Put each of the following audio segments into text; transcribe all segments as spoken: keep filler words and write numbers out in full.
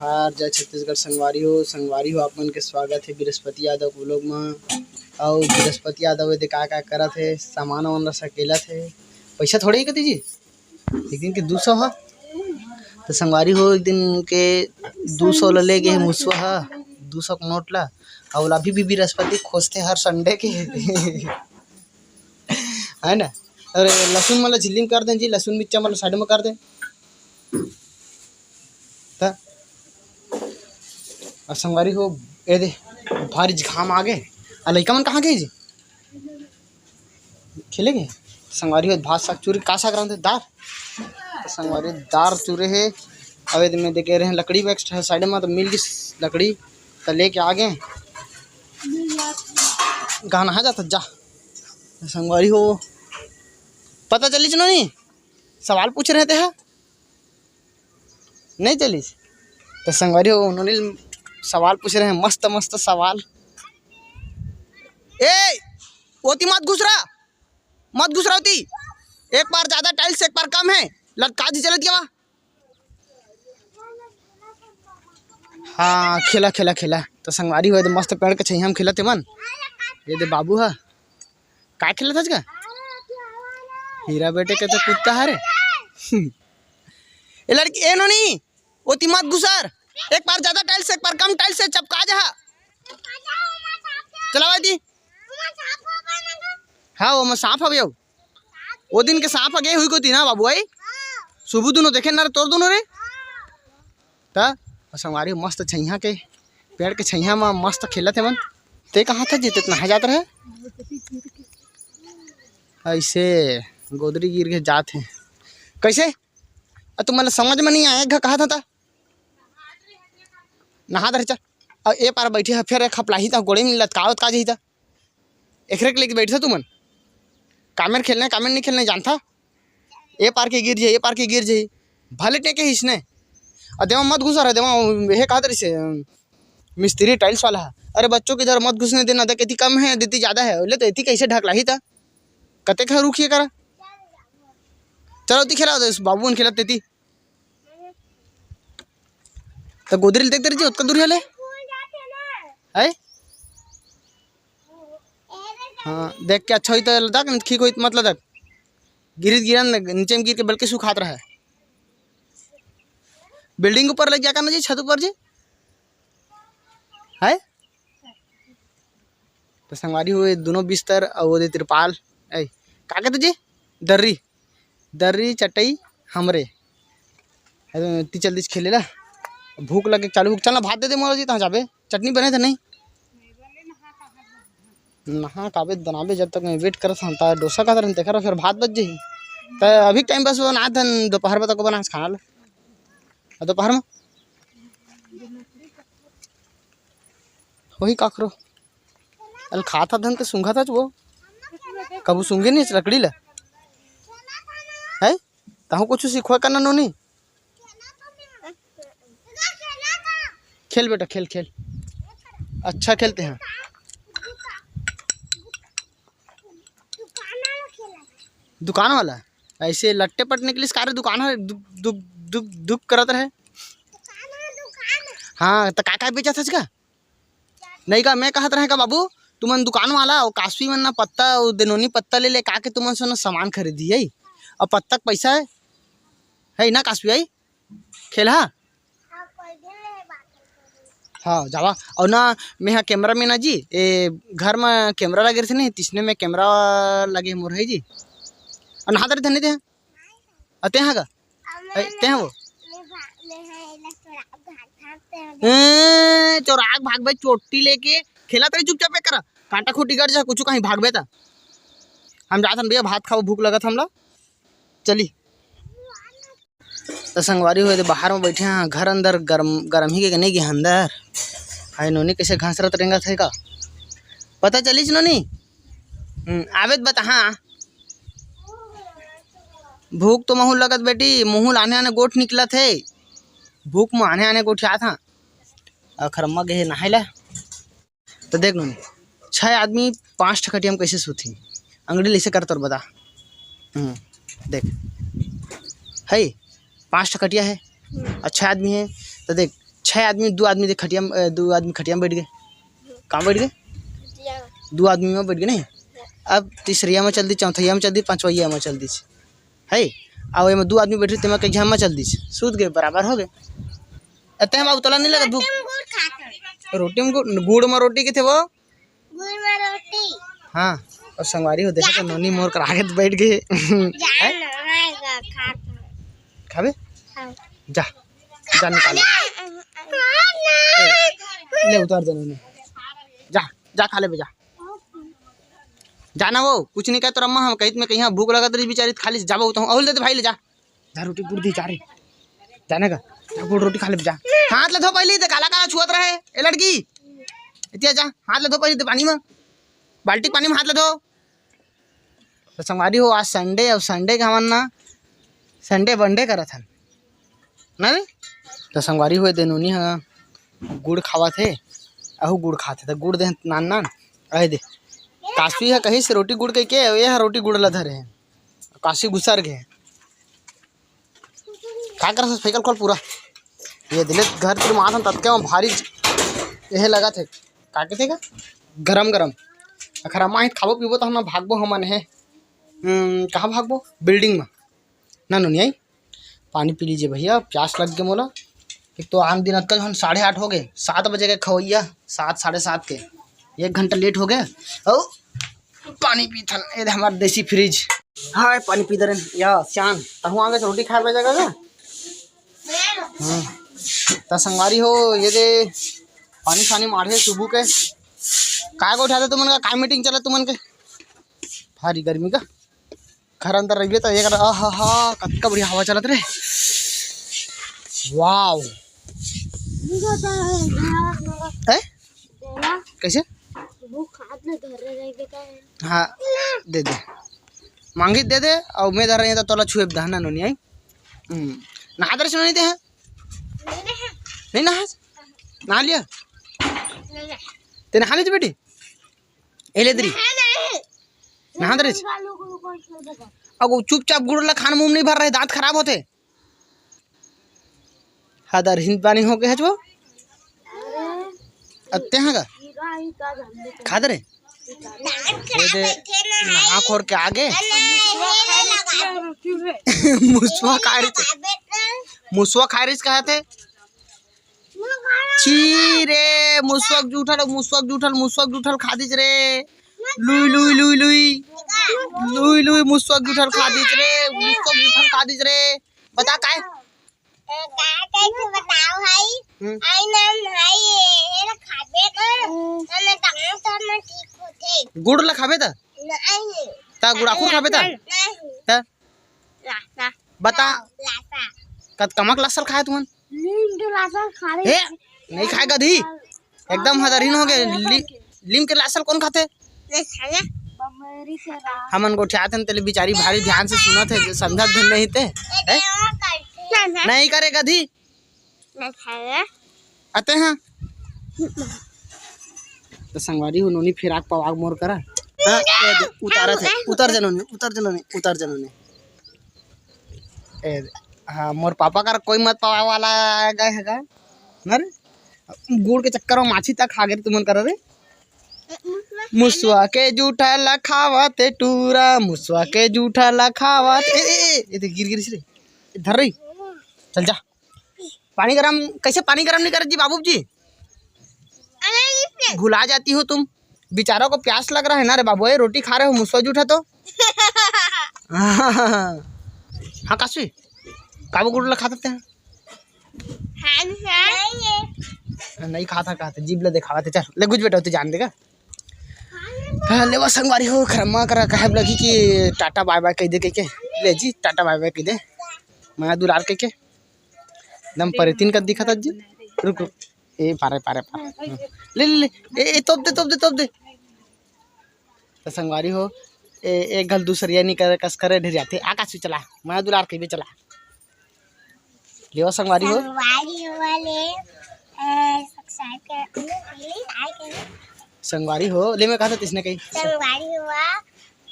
हार जय छत्तीसगढ़ संगवारी हो, संगवारी हो, आप मन के स्वागत हे बृहस्पति यादव के vlog म। अउ बृहस्पति यादव एदे का का करत हे, सामान वामान ला सकेलत हे। पैसा थोड़े ही कती जी, एक दिन के दू सौ ह। तो संगवारी हो, एक दिन के दू सौ ला ले गे हे मुसवा ह, दू सौ के नोट ला। अउ अभी भी बृहस्पति खोजथे हर Sunday के। है ना? अरे लहसुन मन ला झिल्ली में कर दे जी, लहसुन मिर्चा मन ला side में कर दे। त अउ संगवारी हो, एदे भारी घाम आ गे। अउ लइका मन कहाँ गे जी? खेले गे? संगवारी हो, भात साग चूरे, का साग रांधे? दार। त संगवारी दार चूरे हे। अउ एदे में देखे रहे लकड़ी बक्सा side में, त मिल गिस लकड़ी, त लेके आ गे। गाना हा जात जा। संगवारी हो, पता चलिस नोनी? सवाल पूछ रहे थे, हाँ? नहीं चलिस? तो संगवारी हो, उन्होंने सवाल पूछ रहे हैं, मस्त मस्त सवाल। ए, ओती मत घुसरा, मत घुसरा ओती। एक बार ज्यादा tiles, एक बार कम है। लटका जी चलत गया। हाँ, खेला, खेला, खेला। तो संगवारी हो, एदे मस्त पेड़ के छैया में खेलत हे मन। एदे बाबू ह, का खेलत हस का? हीरा बेटे के तो कुत्ता हरे। ए लड़की, ए नोनी, ओती मत घुसर। एक बार ज्यादा tiles, एक बार कम tiles से चपका जा। चला भाई दी। हाँ, वो में सांप हवे। ओ दिन के सांप ह गे हुई कोती ना बाबू, आई? सुबह दुनो देखे ना रे, तोर दुनो रे। त अउ संगवारी मस्त छैया के, पेड़ के छैया म मस्त खेलत हे मन। ते कहाँ था जीते नहा जात रहे? ऐसे गोदरी गिर के जात हे। कैसे? अ तुमन ला समझ में नहीं आया, एक घ कहा था, था? नहा दे चल। अउ ए पार बैठे ह, फिर एक खपलाही त गोड़े में लटकावत का जही त। एकरे के लेके बैठे तुमन। कामेर खेलना, कामेर नहीं खेलना जानता। ए पार के गिर जाही, ए पार के गिर जाही। भले टेके हिसने। अ देवा मत घुसा रहे, देवा हे कहत रहिसे, मिस्त्री tiles वाला है। अरे बच्चों की इधर मत घुसने देना, देख इतनी कम है, इतनी ज्यादा है। ले तो इतनी कैसे ढकलाही था? कते कह रुकिए करा। चलो ती खेला दे, बाबू ने खेलत तेती। तो गोदरी ल देख दे जी, ओतका दूर है ले। है? हाँ, देख के अच्छा होई तो लदक, नहीं ठीक होई तो मत लदक। गिरित गिरन, नीचे में गिर के बल्कि सुखात रहे। Building ऊपर लग जा का ना जी, छत ऊपर जी। है? तो संगवारी हो, ए दुनो बिस्तर अउ ओदे तिरपाल, ए, का कहते जी? दर्री, दर्री चटई हमरे। अरे, ती चल दिस खेले ला। भूख लगे चालू, भूख, चल ना भात दे दे मोला जी, तहाँ जाबे। चटनी बने थे नहीं? नहा काबे बनाबे, जब तक मैं wait करत हन, ता डोसा कहत रहन, तेखर फिर भात बच जाही। त अभी टाइम बस बना थन, दोपहर में तक बना खाना ले। अउ दोपहर में वही काकरो अल खाता धन ते सूंघा था वो। कभू सूंघे नहीं लकड़ी ला। है? तहूँ कुछ सिखवा करना नोनी। खेल बेटा, खेल, खेल। अच्छा खेलते हैं। दुकान वाला ऐसे लट्टे पट निकलिस का रे दुकान है, दुक, दुक, दुक, दुक करत रहे। हाँ, त का का बेचत हस का? नहीं का, मैं कहत रहे का बाबू, तुमन दुकान वाला, ओ कासवी मन ना पत्ता, ओ देनोनी पत्ता ले ले का के तुमन से ना सामान खरीदी है, अउ पत्ता के पैसा है, है ना कासवी आई? खेल हा? हाँ, जावा। अउ ना, मैं हा camera में ना जी, ए, घर में camera लगे रहिथे नहीं, तिसने में camera लगे मोर है जी। अउ नहा दे रहिथे नहीं ते? अ, ते हा का? ए, ते हा वो? ए, चोराक भागबे चोटी लेके, खेला तेरे चुपचाप एक करा। कांटा खूटी गड़ जा, कुछ कहीं भागबे ता। हम जात हन भैया, भात खाओ, भूख लगत हमला। चली। त संगवारी हो, एदे बाहर में बैठे हैं, घर अंदर गरम, गरम ही के नहीं गे अंदर। हाय नोनी, कैसे घासरत रेंगत है का? पता चलिस नोनी? हम्म, आवेत बता, हाँ। भूख तो महू लगत बेटी, मुँह आने आने गोठ निकलत है। भूख में आने आने गोठियात हाँ। अखरम्मा गे हे नहाय ला। त देख नोनी, छह आदमी पाँच ठो खटिया में कैसे सूती? अंगड़ी ले से कर तोर बता। हम्म, देख, है पाँच ठो खटिया है, अच्छा आदमी है। त देख, छह आदमी, दू आदमी दे खटिया म, अ, दू आदमी खटिया म बइठ गे। कहाँ बइठ गे? दू आदमी म बइठ गे नहीं। अब तीसरिया म चल दी, चौथइया म चल दी, पाँचवइया म चल दी। है? अउ एमा दू आदमी बइठे, तेमा कइझा म चल दी। सूत गे, बराबर हो गे। अ, ते बाबू तोला नहीं लगत भूख? रोटी म गुड़, गुड़ म रोटी कथे वो? गुड़ म रोटी। हाँ, अउ संगवारी हो, देखा तो नोनी मोर कर आगे तो बइठ गे। जा ना, मैं खात हूँ। खाबे? हाँ। जा, जा निकाल। ले, उतार दे नोनी। जा, जा खा ले बे, जा। जाना वो, कुछ नहीं कहे तोर अम्मा, हम कहित में कहीं भूख लगत रही बेचारी, त खा ली, जाबो तो अहुल दे दे भाई, ले जा। जा रोटी गुड़ दी, जा रे। जाने का? जा गुड़ रोटी खा ले, जा। हाथ ले धो पहले, ते काला काला छुअत रहे, ए लड़की। इतिया जा, हाथ ले धो पहले, ते पानी में। बाल्टी के पानी में हाथ ले धो। तो संगवारी हो, आज Sunday, अब Sunday के हमन ना Sunday बंडे करत हन। ना रे? तो संगवारी हो, ए दे नोनी ह गुड़ खावत हे, अहू गुड़ खात हे, त गुड़ दे नान नान, अहे दे। काशी ह कहिस रोटी गुड़ कहिके, ए ह रोटी गुड़ ला धरे हे। काशी घुसर गे। का करत हस? फेंकल खोल पूरा। ए दे ले घर तिर माथन ततके म भारी ज-, एहे लगत हे। का कथे का? गरम गरम। अखर अम्मा ही खाबो पीबो त हम ना भागबो हमन हे। हम्म, कहाँ भागबो? Building में। ना नोनी आई, पानी पी लीजिए भैया, प्यास लग गे मोला। एक तो आन दिन अतका झन साढ़े आठ हो गे, सात बजे के खवैया, सात, साढ़े सात के, एक घंटा late हो गे। अउ पानी पीथन, ए दे हमार देसी fridge। हाय, पानी पी दे रहे या शान, तहु आगे रोटी खाए बे जगह का। हम्म। त संगवारी हो, ए दे पानी सानी माढ़े सुबह के। काय को उठाते तुमन का, काय meeting चला तुमन के? भारी गर्मी का। घर अंदर रहिबे त एक, आहाहा, कतका बढ़िया हवा चलत रे। वाओ। हैं? कैसे? हाँ, दे दे। मांगी दे दे, अउ मैं धर रही त तोला छुएब दहना नोनी आई। हम्म। नहा दे रहे नोनी ते हैं? नहीं नहा। नहा लिया? ते नहा ली बेटी? ए ले दरी। नहा दे रहे। अब वो चुपचाप गुड़ ला खान मुंह नहीं भर रहे, दांत खराब होते। हदर हिंद पानी हो गए है वो। अत्ते हाँ का? खा दे रे। ये दे, नहा खोर के आगे। मुसवा खा रही थे। मुसवा खा रही कहा थे? छी रे, मुसवा के जूठल, मुसवा के जूठल, मुसवा के जूठल खा दीच रे। लुई, लुई, लुई, लुई। लुई, लुई, मुसवा के जूठल खा दीच रे, मुसवा के जूठल खा दीच रे। बता काय? का कहे थे बताओ भाई। हम्म। आई नाम भाई, ये ला खाबे का, हम्म। तो मैं तंग तो मैं ठीक होथे। गुड़ ला खाबे त? नहीं। ता गुड़ाखुर खाबे त? नहीं। ता? लासा। बता। लासा। कत कमक लासल खाए तुमन? नीम के लासल खा रहे। ए, नहीं खाए गधी। एकदम हदरहीन हो गए। ली-, लीम के लासल कौन खाते? नहीं खाए। हमन गोठियात हन तेले बिचारी भारी ध्यान से सुनत है, जो समझत धन नहीं ते। हैं? नहीं करे गधी। नहीं खाए। आते हैं। तो संगवारी हो नोनी फिराक पवाग मोर करा। हाँ, ये दे, उतारत है। उतर जा नोनी, उतर जा नोनी, उतर जा नोनी। ए, हाँ, मोर पापा कर कोई मत पावे वाला आ गए है का? ना रे? गुड़ के चक्कर में माछी तक खा गए तुमन कर रे। मुसवा के जूठा ला खावत हे टूरा, मुसवा के जूठा ला खावत। ए, ए, ए, ए, देख, गिर, गिर रे। ए, धर रही। चल जा। पानी गरम, कैसे पानी गरम नहीं करत जी बाबू जी? अरे, इससे। भुला जाती हो तुम। बेचारों को प्यास लग रहा है ना रे बाबू, ए, रोटी खा रहे हो, मुसवा जूठा तो। हाँ, काशी, काबू गुड़ ला खा सकते हैं। हाँ, हाँ। नहीं खाता, खाते, जीभ ला दिखावा थे, चल, ले गुज बेटा, तू जान देगा। हाँ, लेवा संगवारी हो, खरमा करा, कहे लगी कि टाटा बाय बाय कह दे, कह के, ले जी, टाटा बाय बाय कह दे, मया दुलार कह के, एकदम परेतीन का दिखा था जी। रुक, रुक, ए, पारे, पारे, पारे, ले, ले, ले, ए, ए, तोप दे, तोप दे, तोप दे। तो संगवारी हो, ए, एक घल दूसरिया नहीं करे, कस करे ढेर जाते, आकाश भी चला, मया दुलार कह भी चला। लेवा संगवारी हो। संगवारी हो ले, अ, subscribe कर, like कर। संगवारी हो, ले मैं कहा था तिसने कही। संगवारी हो।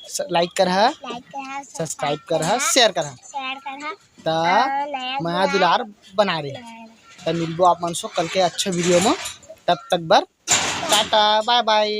स-, like कर हा, like कर हा, subscribe कर हा, subscribe कर हा, share कर हा। Share कर हा। ता अ, नया मया दुलार दुलार बना रहे। बना रहे। त मिलबो आप मन से कल के अच्छा वीडियो में। तब तक बर टाटा, बाय बाय।